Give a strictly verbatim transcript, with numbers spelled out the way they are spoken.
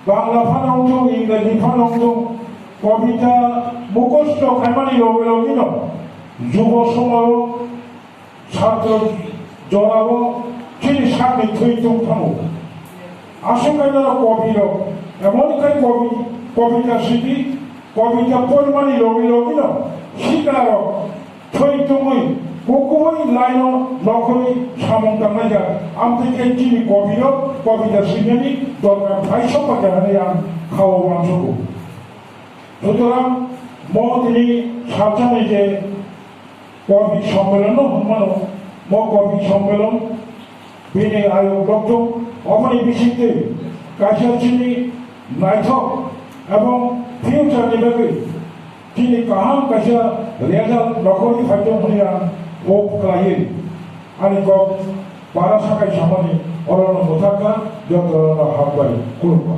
Bangla phano wngthung, Ingreji phano wngthung, kobita mukhosto khaimani logi logi no jubo somayo satro jorao chini sakni thwi tong thango. Aswk khe norok kobi rok emon khe kobi, kobita sidi, kobita poimani logi logi no sikla rok thwi tongwi kukubui laino nokhorwi samung tangnai jak. Amtwi khe chini kobi rok kobita sidinani dorkar phai sokma jak hinwi ang khao uansukgo. Sutorang mo tini salsani je kobi sommelon no hwnmano, mo kobi sommelon bini ayok doktum oboni bisingtwi kaisa chini naithok ebong future ni bagwi chini kaham kaisa result nokhorwi phaitong hwnwi ang hope khlaiwi ani kok para sakai samani orono mwthakha, jotono hambai, khulumkha.